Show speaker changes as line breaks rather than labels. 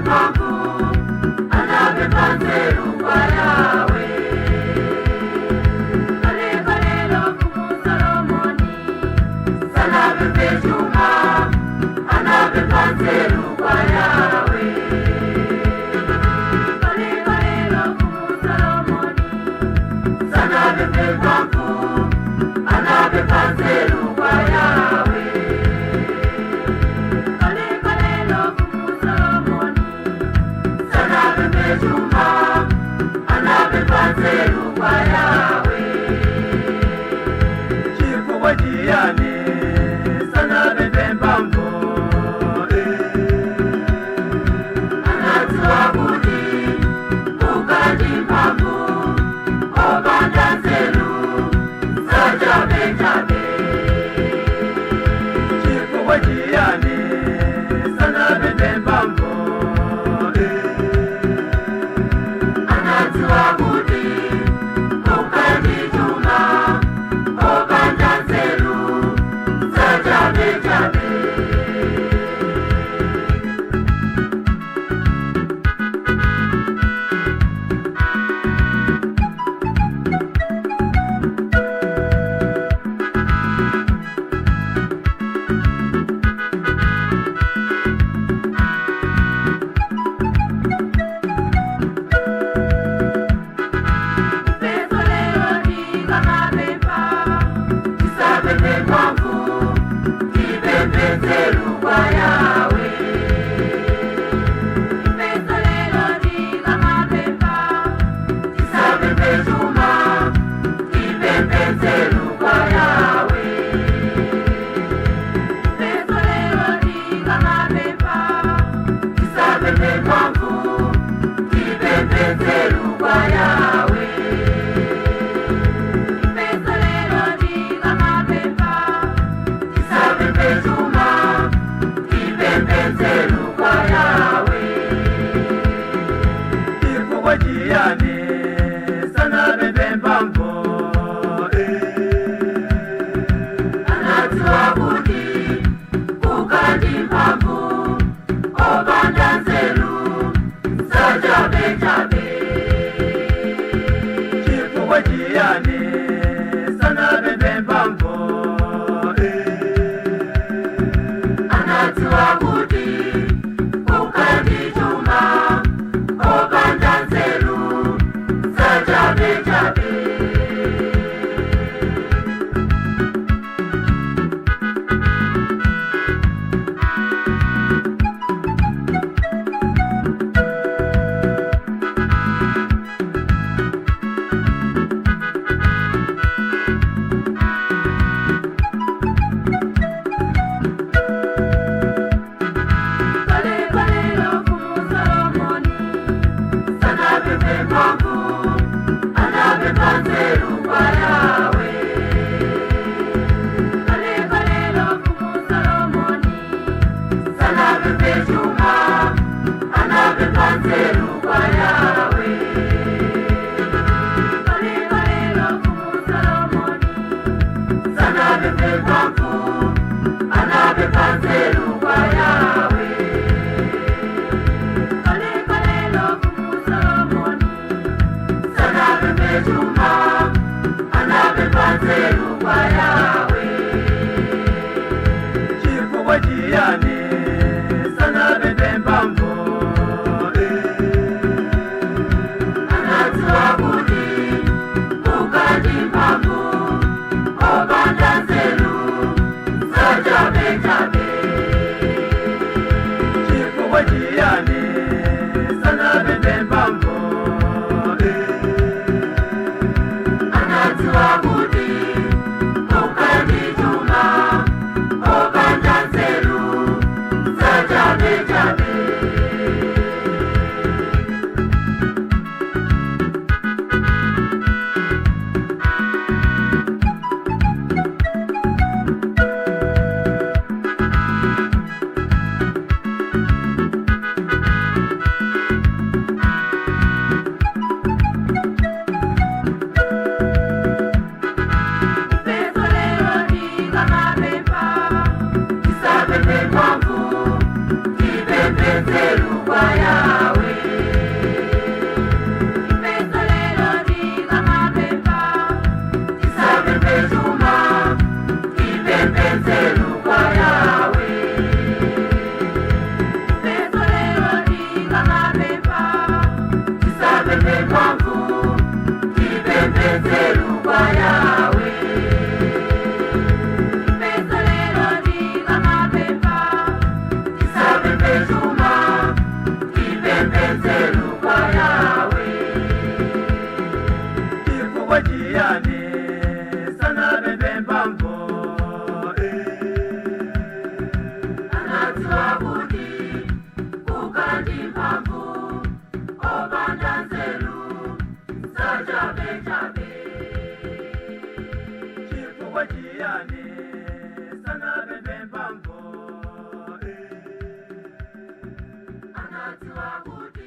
mphamvu, anapempha nzeru kwa Yawe. Kalekalelo Mfumu Solomoni sanapemphe chuma, anapempha nzeru kwa Yawe. Kalekalelo Mfumu Solomoni sanapemphe mphamvu, anapempha nzeru kwa Yawe. Kalekalelo Mfumu Solomoni sanapemphe chuma, anapempha nzeru kwa Yawe.
Chifukwa chiyani sanapemphe mphamvu?
Anadziwa kuti ukati mphamvu opanda nzeru zachabechabe.
Chifukwa chiyani sanapemphe mphamvu?
Anadziwa kuti ukati chuma opanda nzeru zachabechabe. Peso lero tikamapempha, tisapemphe mphamvu, tipemphe nzeru kwa Yawe. Peso lero tikamapempha, tisapemphe chuma, tipemphe nzeru kwa Yawe. Peso lero tikamapempha, tisapemphe mphamvu, tipemphe nzeru kwa Yawe. Peso lero tikamapempha, tisapemphe chuma, tipemphe nzeru kwa Yawe.
Chifukwa chiyani sanapemphe mphamvu?
Anadziwa kuti ukati mphamvu opanda nzeru zachabechabe.
Chifukwa chiyani sanapemphe mphamvu?
Anadziwa kuti ukati chuma opanda nzeru zachabechabe. Kalekalelo Mfumu Solomoni sanapemphe mphamvu, anapempha nzeru kwa Yawe. Kalekalelo Mfumu Solomoni sanapemphe chuma, anapempha nzeru kwa Yawe. Kalekalelo Mfumu Solomoni sanapemphe mphamvu, anapempha nzeru kwa Yawe. Kalekalelo Mfumu Solomoni sanapemphe chuma, anapempha nzeru kwa Yawe.
Chifukwa chiyani sanapemphe mphamvu?
Anadziwa kuti ukati mphamvu opanda nzeru zachabechabe.
Chifukwa chiyani sanapemphe mphamvu?
Anadziwa kuti ukati chuma opanda nzeru zachabechabe. Tipembe nzeru kwa Yawe. Ifeso lero tikamapemba, tisapembe chuma, tipembe nzeru kwa Yawe. Ifeso lero tikamapemba, tisapembe mphamvu, tipembe nzeru kwa Yawe. Ifeso lero tikamapemba, tisapembe chuma, tipembe nzeru kwa Yawe.
Chifukwa chiyani sanapembe mphamvu?
Anadziwa kuti kukhala ndi mphamvu opanda nzeru zachabechabe.
Chifukwa chiyani sanapembe mphamvu?
Anadziwa kuti